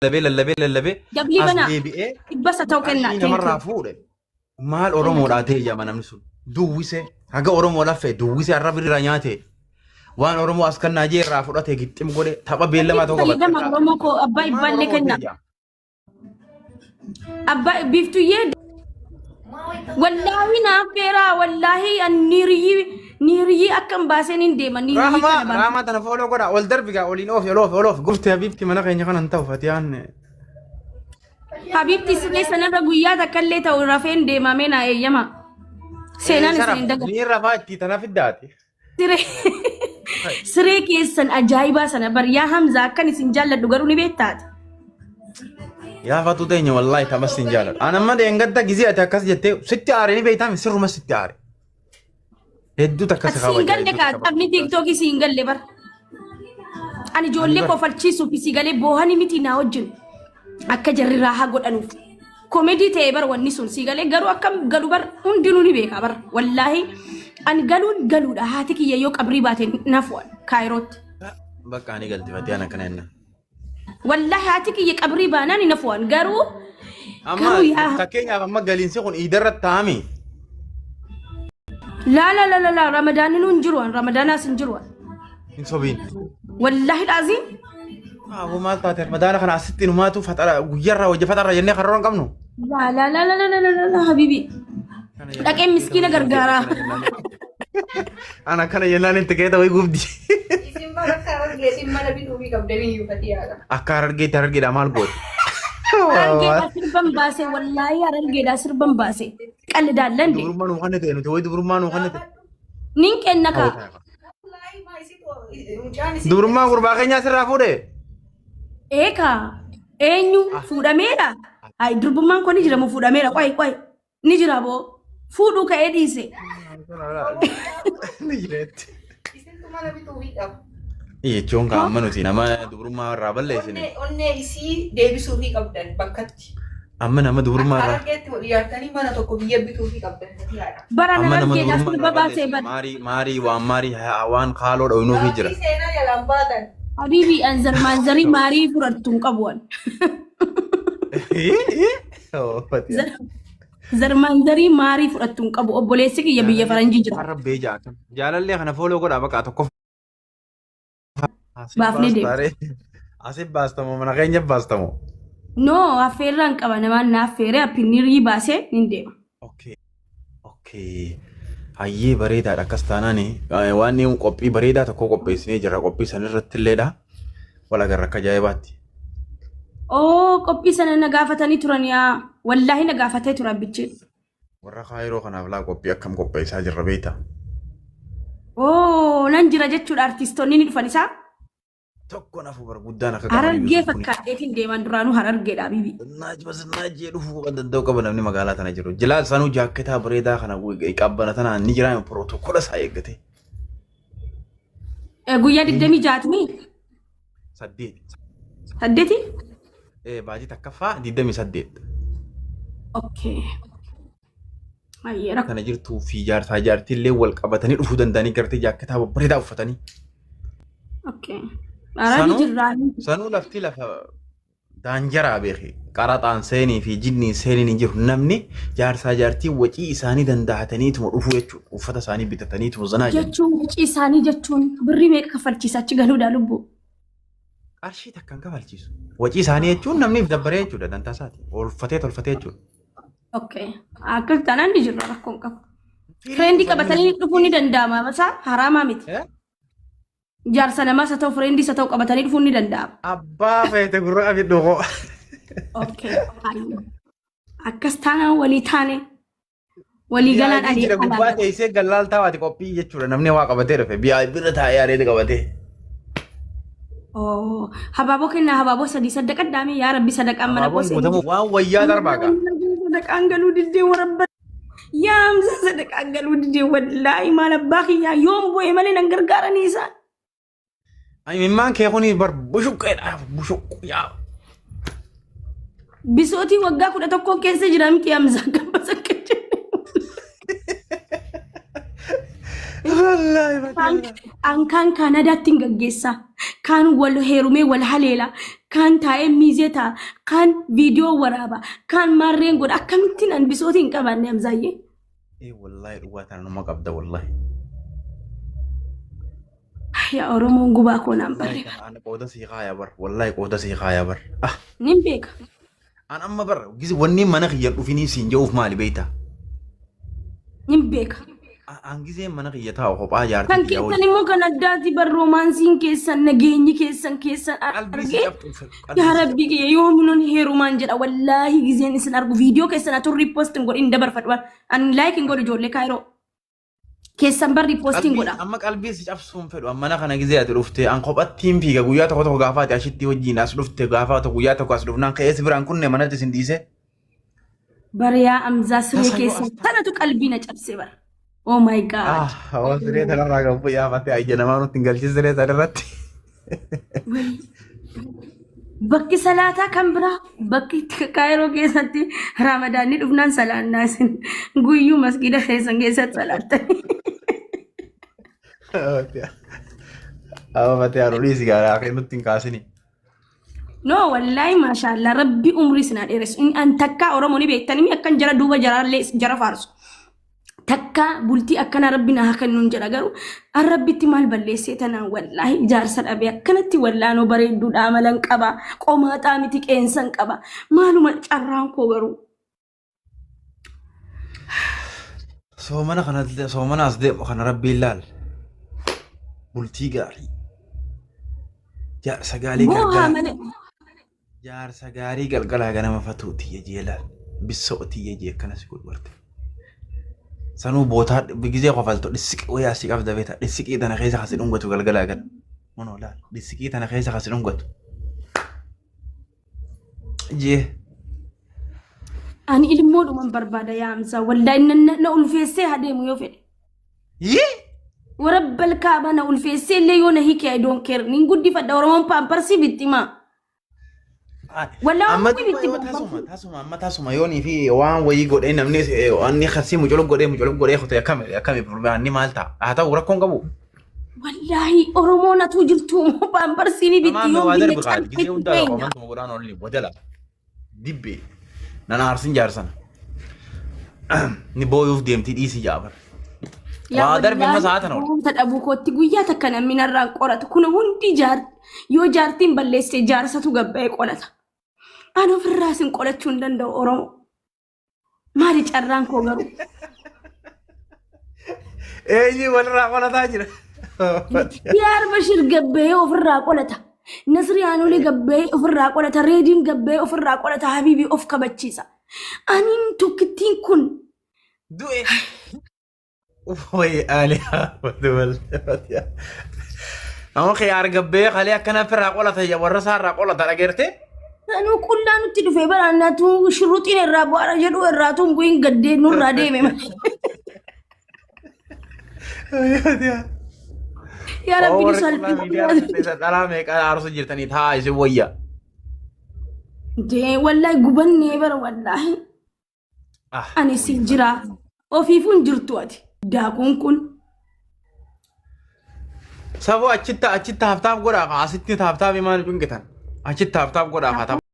Lallabee lallabee lallabee Dablii as banaa. deebi'ee Dhibba isa ta'u kennaa. qarshii Thank you. namarraa fuudhe. Maal Oromoodhaa ta'e jedhama namni sun. Duwwise haga Oromoo laffee duwwise har'a birraa nyaate. Waan Oromoo as kannaa jee irraa fudhate gixxim godhe tapha beellamaa ta'uu qabate. Fayyadama Oromoo koo abbaa Maal ibbaallee Oromoo ta'e kennaa. jedhama. Abbaa biiftuyyee wallaahi naaf feeraa wallaahi an niiriyyii niiriyyii akka hin baaseen hin deema niiriyyii Rahmaa kana baasee. Rahmaa tana fooloo godha ol darbi gaa oliin oofi ol oofi ol oofi gufte habiibti mana keenya kana hin ta'u fatiyaan. Habiibti siree sanarra guyyaa takka illee ta'u rafeen deemamee naa eeyyama. Seenaan isin hin dagatu. Ni rafaa itti tana fiddaati. Siree siree keessan ajaa'ibaa sana bar yaa Hamza akkan isin jaalladhu garuu ni beektaati. Yaa fatuu teenya wallaahi tamas sin jaaladha. An amma dheengadda gizee ati akkas jettee sitti aare ni beektaa sirruma sitti aare. Hedduu takka Ati si siin kabaja galle hedduu kaa takka taphni tiiktookii siin galle bar. Ani ijoollee bar. kofalchiisuuf si galee boohanii miti naa wajjin akka jarri raahaa godhanuuf. Komedii ta'e bar wanni sun si galee garuu akkam galu bar hundinuu ni beeka bar wallaahi ani galuun galuudha haati kiyya yoo qabrii baate nafu kaayirootti. Bakka ani galti fatee ana kana jenna. Wallaahi haati kiyya qabrii baanaan hin hafuwan garuu Amma garuu yaa fakkeenyaaf amma galiinsi kun iidarra taa'ame. laa laa laa laa laa ramadaanni hin jiru ramadaanaas hin jiru Hin sobiin. wallaahi dhaaziin Aboo maal taate ramadaana kana asitti numaatu faxara guyyarraa hojii faxarra jennee karoora hin qabnu. laa laa laa laa laa laa laa habibi dhaqeen miskiina gargaaraa. Ana kana jennaan itti keeta wayii gubdi. Isin bara akka harargeetiin mana bituufii qabdanii iyyuu fatiyaadha. Akka harargeetti harargeedha maal goote? Harargeedhaa sirban baase wallaahi harargeedhaa sirban baase qalli daallan de Dubrummaa nuu kannite nuti wayii dubrummaa nuu kannite. nin kenna kaa Wallaahi maa isin mucaan isin Dubrummaa gurbaa keenyaa sirraa fuudhe. eekaa eenyu fuudhameera ay durbummaan kun ni jira moo fuudhameera qoy qoy Ni jira boo. Fuudhuu ka'ee dhiise. Ni jireetti. Isintu mana bituufii qaba. Jechuun kan amma nuti nama dubrummaa irraa balleessine. Onnee onnee isii deebisuufii qabdan bakkatti. Amma nama dubrummaa Akka irraa harargeetti wal ijaartanii mana tokko biyya bituufii qabdan fatiyaadha. Bara amma nama harargeedhaaf dubrummaa sirba irraa baasee balleessine bara. maarii maarii waan maarii waan kaaloo dho'inuufii jira. Gaaffii seenaa jalaan baatan. Habiibi an zarmaanzarii maarii fudhattu hin qabu an. Zarmaanzarii maarii fudhattu hin qabu. Obboleessi kiyya biyya faranjii jira. Har'a beeja akkam. Jaalallee kana fooloo godhaa bakka tokko. Baafnee deema. Asii baastamoo mana keenya baastamoo. No affeerraan qaba namaan na affeeree appinnirii baasee nin deema. Okay. Okay. Hayyee bareedaadha akkas taanaan waan inni qophii bareedaa tokko qopheessinee jirra qophii san irratti illeedha. Wal agarra akka ajaa'ibaatti. Oo qophii sana na gaafatanii turan yaa wallaahi na gaafatee tura abbichi. Warra kaayiroo kanaaf laa qophii akkam qopheessaa jirra beektaa? Oo nan jira jechuudha artistoonni ni dhufan isaa. Tokko nafu bar guddaan akka qamanii Harargee Yuusuf kuni. fakkaadheetiin deeman duraanuu harargeedha habibi. Zinnaaj bazinnaaj dhufuu kan danda'u qaba namni magaalaa tana jiru. Jilaal sanuu jaakketaa bareedaa kana qabbana tanaan ni jiraa pirootokola isaa eeggate. Guyyaa digdamii jaatamii Saddeet. saddeeti? Baatii takkaffaa 28. Okay. Hayyee rakkoo. Tana jirtuu fi jaarsaa jaartii illee wal qabatanii dhufuu danda'anii gartee jaakketaa babbareedaa uffatanii. Okay. Arabi Sanuu jirraa. sanuu lafti lafa daanjaraa beeki. Qaraxaan seenii fi jinniin seeniin hin jiru. Namni jaarsaa jaartii wacii isaanii danda'ataniituma dhufuu jechuudha. Uffata isaanii bitataniituma zanaa jedhu. Jechuun wacii isaanii jechuun birrii meeqa kaffalchiisa achi galuudha lubbuu. Qarshii takka hin kafalchiisu. Wacii isaanii jechuun namni dabbaree jechuudha dantaa isaati. Oolfatee tolfatee jechuudha. Okay. Akkas taanaan ni jirra rakkoon qabu. Fireendii qabatanii dhufuun ni danda'ama. Masaa haraamaa miti. Eh? Jaarsa namaas haa ta'u fireendii haa ta'u qabatanii dhufuun ni danda'ama. Abbaa feete gurra qabi dhugoo. Okay. Akkas taanaan walii taane walii galaan VIP ani jira gubbaa alaa. teessee gallaaltaa waati qophii jechuudha namni waa qabatee dhufe VIP irra taa'ee areeda qabatee. Oh, habaaboo kennaa habaaboo sadii saddaqadhaami yaa rabbi sadaqaan mana koo Habaaboon seeni. guutamu waan wayyaa darbaa gaa. Sadaqaan galuu diddee warabba. Yaa Hamza sadaqaan galuu diddee wallaahi maal abbaa kiyyaa yoom bu'e malee nan gargaaranii isaan. Imimmaan kee kuni bar bushuqqeedha bushuqqu yaa. Bisootii waggaa 11 keessa jira miti Hamza gabbasa akka jedhe. Wallaahi Ankaan Kaanadaatti hin gaggeessaa. Kaan wal heerumee wal haleela. Kaan taa'ee miizee ta'a. Kaan viidiyoo waraaba. Kaan maarreen godha. Akkamittiin an bisootii hin qabaanne Hamzaayyee. Ee wallaahi dhugaa tana numa qabda wallaahi. Yaa Oromoon gubaa koo naan Wallaahi barre. tana ana qooda sii kaaya bar. Wallaahi qooda sii kaaya bar. Ah Nin beeka. an amma bar gisi wanni mana kiyya dhufinii siin je'uuf maali beektaa? Nin beeka. An gizeen mana kiyya taa'u kophaa jaartii Kan tiyya keessan wajjin. immoo kan addaati bar roomaansiin keessan nageenyi keessan keessan Qalbii si argee cabxu qalbii yaa si rabbii kiyya yoominuun heerumaan jedha wallaahi gizeen isin argu viidiyoo keessan atu riippost hin godhin dabarfadhu an laayik hin godhu ijoollee kaayiroo keessan bar riippost hin Qalbii godha. amma qalbii si cabsuun fedhu amma mana kana gizee ati dhufte an kophattiin fiiga guyyaa tokko tokko gaafa ati ashitti wajjin as dhufte gaafa tokko guyyaa tokko as dhufnaan ka'ee si biraan kunne manatti isin dhiise. Bariyaa Amzaa siree Tasa yoo keessan as taa'e. tanatu qalbii na cabse bara. Oh my God. Ah, waan siree tanarraa kan bu'ee ayya namaa nutti hin galchin siree tanarratti. Wayii. Bakki salaataa kan biraa bakki kaayiroo keessatti ramadaanni dhufnaan salaannaa isin guyyuu masgiida keessan keessatti salaattan. Amma fatee haadha dhiisi gaaraa akka nutti hin kaasini. No wallaahi maashaallah rabbi umrii isin haa dheeressu. Inni An takkaa Oromoo ni beektanii akkan jara duuba jaraallee jara faarsu. Takkaa bultii akkanaa rabbi na haa kennuun jedha garuu an rabbitti maal balleessee tanaan wallaahi ijaarsa dhabe akkanatti wallaanoo bareedduudha amalan qaba qomaaxaa miti qeensan qaba maaluma carraan koo garuu. Soomana kana soomana as deemu kana rabbiin laal. Bultii gaarii. Jaarsa gaarii Boohaa galgala. malee. Jaarsa gaarii galgalaa ganama fatuu tiyya jee laal. Bissoo tiyya jee akkana si godhu warte. Sanuu bootaa gizee kofaltu dhissiqii wayaa si qabda beeta. Dhissiqii tana keessa kasi dhungatu galgalaa gana. Kunoo laal dhissiqii tana keessa kasi dhungatu. Jee. Ani ilmoodhuman barbaada yaa Hamzaa wallaahi na, na, na ulfeessee haa deemu yoo fedhe. Yee! Warabbal kaaba na ulfeessee illee yoo na hiike I don't care. Nin guddifadha Oromoon paamparsii bitti maa. Wallaahi Amma Oromoon duuba bitti yoo paamparsii. tasuma tasuma amma tasuma yoonii fi waan wayii godhee namni wanni kasii muculuk godhee muculuk godhee kutee akkami akkami furmaanni maal ta'a? Haa ta'u rakkoon qabu. Wallaahi Oromoon atuu jirtu immoo paamparsii ni bitti Namaan yoo waa biyya darbi qaali gisee calqeetti hundaa beekna. qomantuma godhaan olli wadala dibbee nan aarsin jaarsana. Ni booyuuf deemtii dhiisii jaabar. Yaa Waa darbi amma wallaahi sa'a tana oolu. barumsa dhabuu kootti guyyaa takka namni narraan qoratu kun hundi jaar yoo jaartiin balleesse jaarsatu gabba'ee qolata. Ani ofirraa isin qolachuu hin danda'u Oromoo. Maali carraan koo garuu? Eenyu walirraa qolataa jira? Diyaar Bashir gabba'ee ofirraa qolata. Nasri Aanolee gabba'ee ofirraa qolata. Reediin gabba'ee ofirraa qolata. Habiibii of kabachiisa. Aniin tokkittiin kun Du'e. Way ali wal Nama khiyaar gabbee kalee akkana firraa qolata ya warra isaa irraa qolata dhageerte. Sanuu qullaa nutti dhufe bara natu shuruxiin irraa bu'aara jedhu irraa tun bu'iin gaddee nurraa deeme malee. Yaa Rabbi nu Warri qullaa miidiyaa irratti salphisi. dhalaa meeqa aarsu jirtanii taa'aa isin wayya. Dee wallahi gubannee bara wallahi. Ah, Ani si jira. Ofiifuu hin jirtu ati. Daakuun kun. Saboo achitti achitti haftaaf godhaa asitti haftaaf maal cinqitan achitti haftaaf godhaa haa tapha.